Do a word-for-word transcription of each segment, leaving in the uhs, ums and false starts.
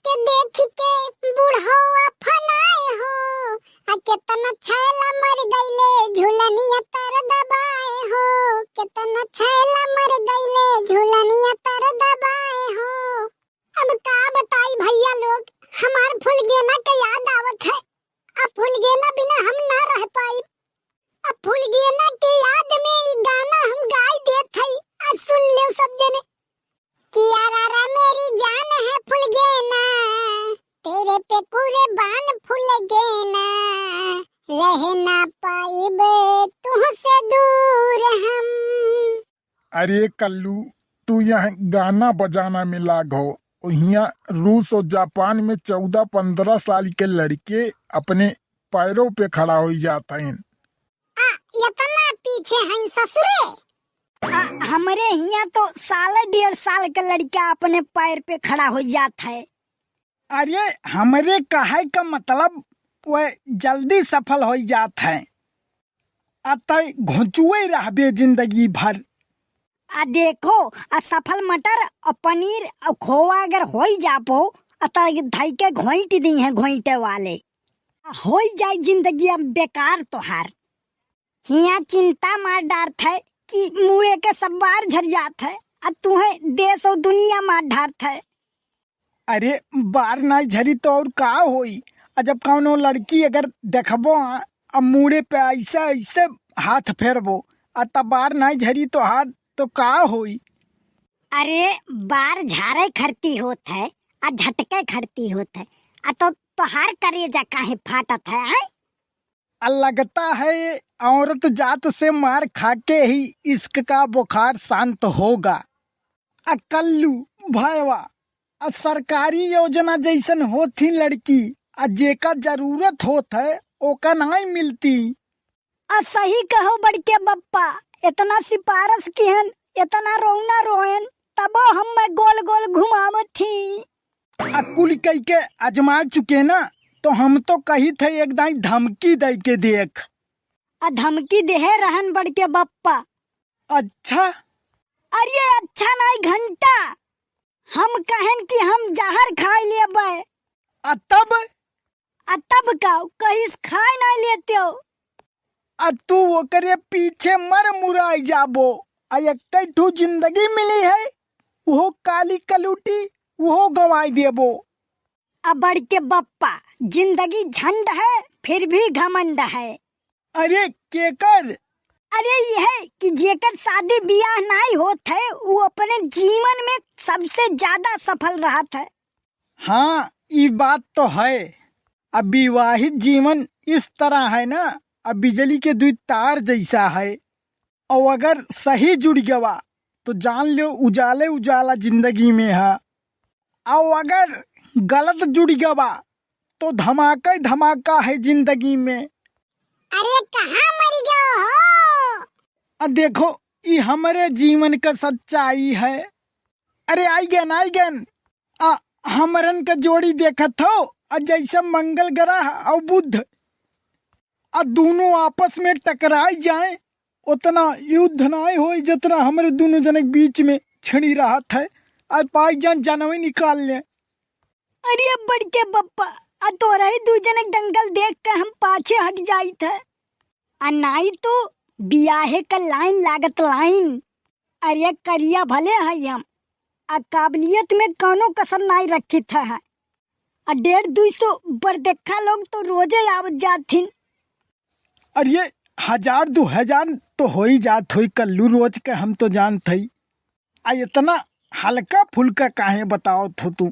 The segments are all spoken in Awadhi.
के देख के बुढ़वा फनाए हो, आ केतना छैला मर गइले झुलनिया तर दबाए हो, केतना छैला मर गइले झुलनिया तर दबाए हो। अब का बताई भइया लोग, हमार फुलगेना के याद आवत है। अब फुलगेना बिना हम ना रह पाई। अब फुलगेना के याद में ई गाना हम गाई देत हई, आ सुन लेव सब जने। कि यारा रा मेरी जान है फुलगेना, तेरे पे कुर्बान फुलगेना, रह ना पाइबे तुहसे दूर हम। अरे कल्लू, तू यहाँ गाना बजाना में लाग हो, हियाँ रूस और जापान में चौदह पन्द्रह साल के लड़के अपने पैरों पे खड़ा होइ जात हैं। आ, इतना पीछे हैं ससुरे। आ, हमरे हियाँ तो साल डेढ़ साल के लड़का अपने पैर पे खड़ा होइ जात है। अरे, हमरे कहे का मतलब, वह जल्दी सफल होइ जात है। अतः घोंचुए रहबे जिंदगी भर। आ देखो, आ सफल मटर और पनीर और खोआ अगर होई जाबो, आ त धई के घोंट दी हैं घोंटे वाले। आ होई जाई जिंदगी अब बेकार तोहार। हियाँ चिंता मार डारत है कि मुँहे के सब बार झर जात है, आ तुहें देश और दुनिया मार डारत है। अरे, बार नाई झरी तो और का होई? आ जब कौनो लड़की अगर देखबो, आ, आ मूड़े पे ऐसे, ऐसे हाथ फेरबो, आ तब बार नाई झरी तो हाथ तो का होई? अरे, बार झारे खरती होत है, आ झटके खरती होत है, आ तो तोहार करेजा काहे फाटत है, आय? आ लगता है औरत जात से मार खा के ही इश्क का बुखार शांत होगा। आ कल्लू भयवा, आ सरकारी योजना जैसन होत ही लड़की, आ जेका जरूरत होत है, ओका नाई मिलती। आ सही कहो बड़के बप्पा, इतना सिफारिश किहन, इतना रोना रोएन, तबो हम मैं गोल गोल घुमावत ही। आ कुल कई के आजमा चुके ना, तो हम तो कही थे एक दाई धमकी दे के देख। आ धमकी देहे रहन बड़के बप्पा। अच्छा? अरे अच्छा नाई घंटा, हम कहन कि हम जहर खाई लेबे। आ तब? आ तब का, कहिस खाए नाई लेते हो। आ तू ओकरे पीछे मर मुराई जाबो, आ एक्कै ठू जिंदगी मिली है, उहो काली कलूटी, उहो गंवाई देबो। आ बड़के बप्पा, जिंदगी झंड है, फिर भी घमंड है। अरे केकर? अरे यह कि जेकर शादी बियाह नाई होत है, वो अपने जीवन में सबसे ज्यादा सफल रहत है। हाँ, ई बात तो है। अब विवाहित जीवन इस तरह है ना, अब बिजली के दुई तार जैसा है। और अगर सही जुड़ गवा, तो जान लो उजाले उजाला जिंदगी में है। और अगर गलत जुड़ गवा, तो धमाका ही धमाका है जिंदगी में। अरे कहाँ मर गयो हो? आ देखो, ई हमरे जीवन का सच्चाई है। अरे आई गन, आई गन। आ हमरन का जोड़ी देखत हो, आ जैसे मंगल ग्रह और बुध, आ दोनों आपस में टकराई जाए, उतना युद्ध नाई होई, जितना हमरे दोनों जने के बीच में छिड़ी रहत है। आ पाई जान जानवे निकाल ले। अरे बड़के बप्पा, आ तोरा ही दू जने के दंगल देख के हम पाछे हट जाइत है। आ नाई तो बियाहे का लाइन लागत लाइन। अरे करिया भले है हम, आ काबिलियत में कौनो कसर नाई रखित है। आ डेढ़ दुई सौ बरदेखा लोग तो रोजे आवत जात हिन। अरे हजार दो हजार तो हो ही जात होई कल्लू रोज के, हम तो जानत हई। आ इतना हल्का फुल्का काहे बतावत हो तू?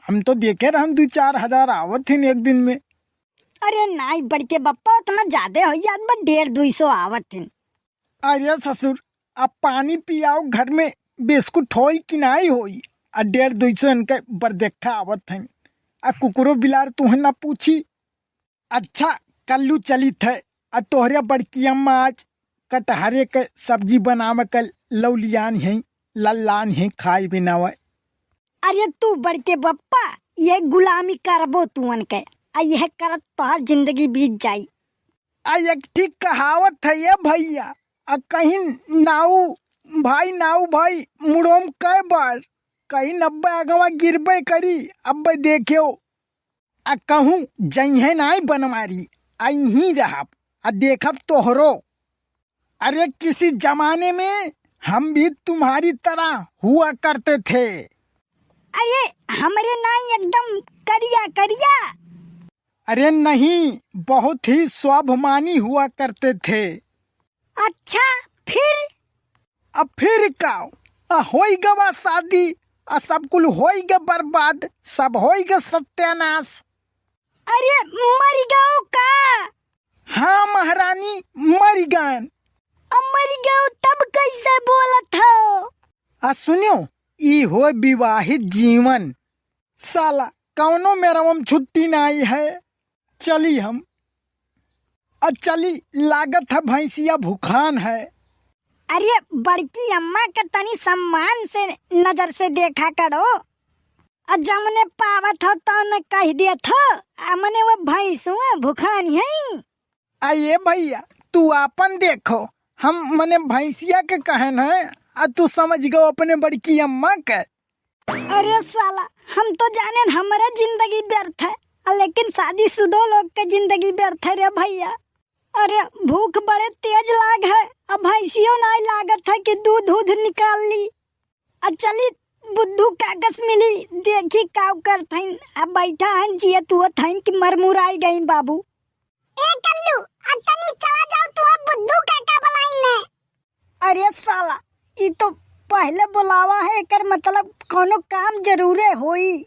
हम तो देखे रहन दू चार हजार आवत हिन एक दिन में। अरे नाई बड़के बप्पा, उतना ज्यादा हो जात बा, डेढ़ दुई सौ आवत हिन। अरे ससुर, अब पानी पियाओ, घर में बिस्कुट होई कि नाई होई? आ डेढ़ दुई सौ इनके बरदेखा आवत हैं। आ कुकुरो बिलार तुहे ना पूछी। अच्छा कल्लू चलित है, आ तोहरे बड़की अम्मा आज कटहरे के सब्जी बनावे के लौलियान हैं, लल्लान हैं, खाए बनावे। अरे तू बड़के बप्पा, ये गुलामी करबो तुअन के, आ यह करत तोहार जिंदगी बीत जाई। आ एक ठीक कहावत है ये भैया, आ कहीं नाऊ भाई, नाऊ भाई मुड़ोम कै बार। कहीं अब्बे अगवा गिरबे करी, अब्बे देख्यो। आ कहूँ जइहे नाई बनवारी, अइहीं रहब, आ देखब तोहरो। अरे किसी जमाने में हम भी तुम्हारी तरह हुआ करते थे। अरे हमरे नाई एकदम करिया करिया। अरे नहीं, बहुत ही स्वाभिमानी हुआ करते थे। अच्छा, फिर? अब फिर का? आ, होई गवा शादी, आ, सब कुल होई ग बर्बाद, सब होई ग सत्यानाश। अरे, मरि गयो का? हाँ महारानी, मरि गयन। अब मरि गयो तब कैसे बोलत हो? आ सुन्यो, ई हो विवाहित जीवन। साला, कौनो मेरवम छुट्टी नाई है। चली हम। अ चली, लागत है भैंसिया भुखान है। अरे, बड़की अम्मा के तनी सम्मान से नजर से देखा करो। अ जमने पावत हो तौने कहि देत हो, अ मने वो भैंसुआ भुखान है। आ ये भैया, तू आपन देखो, हम मने भैंसिया के कहन है, आ तू समझ गो अपने बड़की अम्मा के। अरे साला, हम तो जानेन हमरे जिंदगी व्यर्थ है, आ लेकिन शादीशुदो लोग के जिंदगी व्यर्थ है रे भैया। अरे भूख बड़े तेज लाग है, अब भैंसियो नाई लागत है कि दूध उध निकाल ली। आ चली बुद्धू काकस मिली, देखी काव करत हईन। अब बैठा हन जियत हुअत हईन कि मरमुराई गईन बाबू। ए कल्लू, अब तनी चला जाओ, तू अब बुद्धू काका बुलाइन है। अरे साला, ई तो पहले बुलावा है, एकर मतलब कौनो काम जरूरे होई।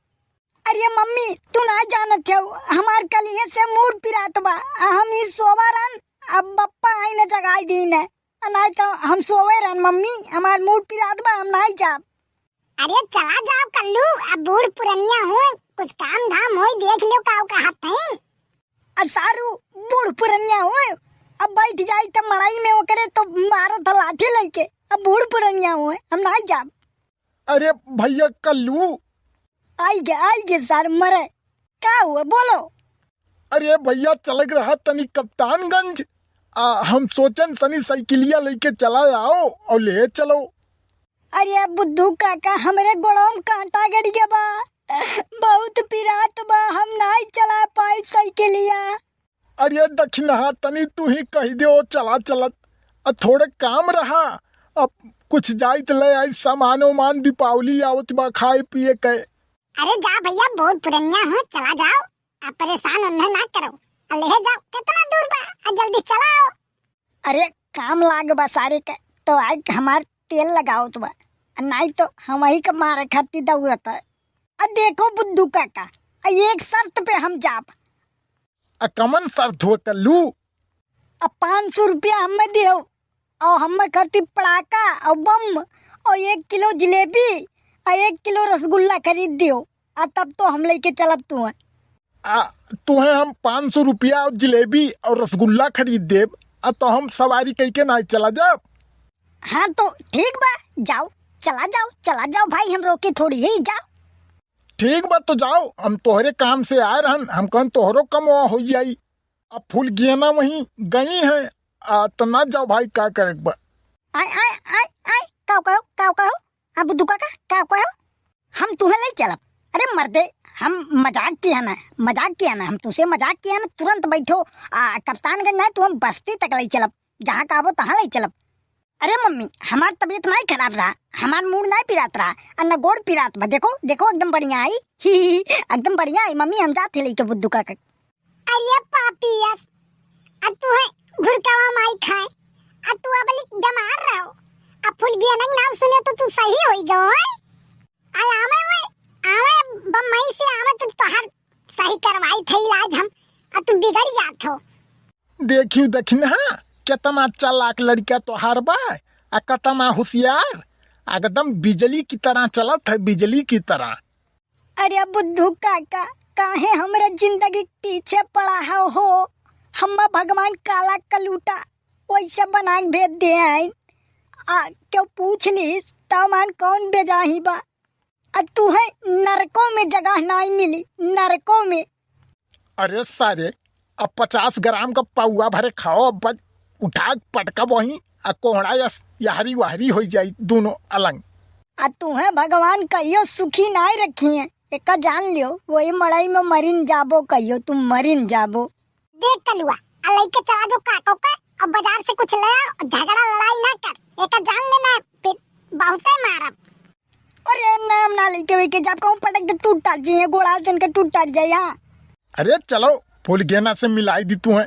अरे मम्मी, तू ना जानत हो, हमार कलिए से मूड़ पिरात बा, आ हम ई सोवा रहन, अब बप्पा आई न जगाई दीन है, आ नाई तो हम सोवे रहन मम्मी, हमार मूड़ पिरात बा, हम नाई जाब। अरे चला जाओ कल्लू, अब बूढ़ पुरनिया हो, कुछ काम धाम होई, देख लो काव कहत हैं। आ सारू बूढ़ पुरनिया हो, अब बैठ जाई त मड़ई में ओकरे तो मारत ह लाठी लइके, अब बूढ़ पुरनिया हो, हम नाई जाब। अरे भैया कल्लू। आई गे, आई गे सार मरे, का हुआ बोलो? अरे भैया चलक रहा तनी कप्तानगंज, आ हम सोचन तनी साइकिलिया लइके चला आओ और ले चलो। अरे बुद्धू काका, हमरे गोड़वा में कांटा गड़ गया बा, बहुत पिरात बा, हम नाई चला पाई साइकिलिया। अरे दक्षिणहा, तनी तू ही कहि देओ चला चलत, आ थोड़े काम रहा, अब कुछ जाइत ले आई सामान उमान, दीपावली आवत बा खाए पिए के। अरे जा भैया, बूढ़ पुरनिया हो, चला जाओ, अब परेशान उन्हें ना करो, आ ले जाओ, कितना दूर बा, आ जल्दी चलाओ। अरे काम लाग बा सारे के, तो आइ के हमार तेल लगावत बा, आ नाई तो हम वही के मारे खातिर दौड़त है। आ देखो बुद्धू काका, आ एक शर्त पे हम जाब। आ कमन शर्त हो कल्लू? आ पाँच सौ रुपया हमें दियो, और हमें खातिर पड़ाका और बम और एक किलो जिलेबी और एक किलो रसगुल्ला खरीद दियो, आ तब तो हम लेके चलब तुहें। आ तुहें हम पाँच सौ रुपया और जिलेबी और रसगुल्ला खरीद देब, आ तो हम सवारी कइके ना चला जाब। हाँ तो ठीक बा, जाओ, चला जाओ, चला जाओ भाई, हम रोके थोड़ी ही, जाओ। ठीक बा तो जाओ, हम तोहरे काम से आए रहन, हम कहन तोहरो कमवा हो जाई। अब फूल गेना वहीं गई हैं, आ तो ना जाओ भाई, का करे के बा। आय आय आय आय, काव कहो, काव कहो? अब दुका का, काव कहो? हम तुहे ले चलब। अरे मर्दे, हम मजाक किया ना, मजाक किया ना, हम तुसे मजाक किया ना। तुरंत बैठो, आ कप्तानगंज ना, तू हम बस्ती तक ले चलब, जहाँ कहबो तहाँ ले चलब। अरे मम्मी, हमार तबीयत नाई खराब रहा, हमार मूड़ नाई पिरात रहा, आ न गोड़ पिरात बा। देखो, देखो, एकदम बढ़िया आई, ही, ही, ही, एकदम बढ़िया आई मम्मी, हम जात ही लेके बुद्धू का। अरे पापियस, आ तू है घुरकावा माई खाए, आ तू अबली बीमार रहो, आ फुलगियनक नाम सुने तो तू सही होई गयो है। आ आवे वे, आवे बम्बई से आवे तो तोहर सही करवाई थे इलाज हम, आ तू बिगड़ जात हो। देखियो दक्षिणहा, कितना चालाक लड़का तोहार बा, आ कितना होशियार, एकदम बिजली की तरह चलत है, बिजली की तरह। अरे बुद्धू काका, काहे हमरे जिंदगी के पीछे पड़ा हो, हो? हम्मा भगवान काला कलूटा वैसे बना के भेज दे हैं। आ, क्यों पूछ ली, तामान कौन बेजाही बा? आ तू है नरकों में जगह नाई मिली, नरकों में। अरे सारे, अब पचास ग्राम का पौआ भरे खाओ, अब बस उठा के पटका वहीं, आ कोहड़ा यस यहरी वहरी हो जाई दोनों अलंग। आ तुहे भगवान कहियो सुखी नाई रखिहैं, एका जान लियो, वही मड़ई में मरिन जाबो, कहियो तुम मरिन जाबो। देख कलुआ, आ लइके चला जो काको के, अब बाजार से कुछ ले आओ, झगड़ा लड़ाई ना कर, एका जान लेना, फिर बहुते मारब। अरे ना, हम ना लइके वइके जाब, कहूँ पटक दे टूट टाट जाइए, गोड़ा तन के टूट टाट जाइए। हाँ। अरे चलो, फुलगेना से मिलाई दी तुहे।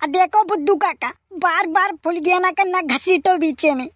आ देखो बुद्धू काका, बार बार फुलगेना का ना घसीटो बीचे में,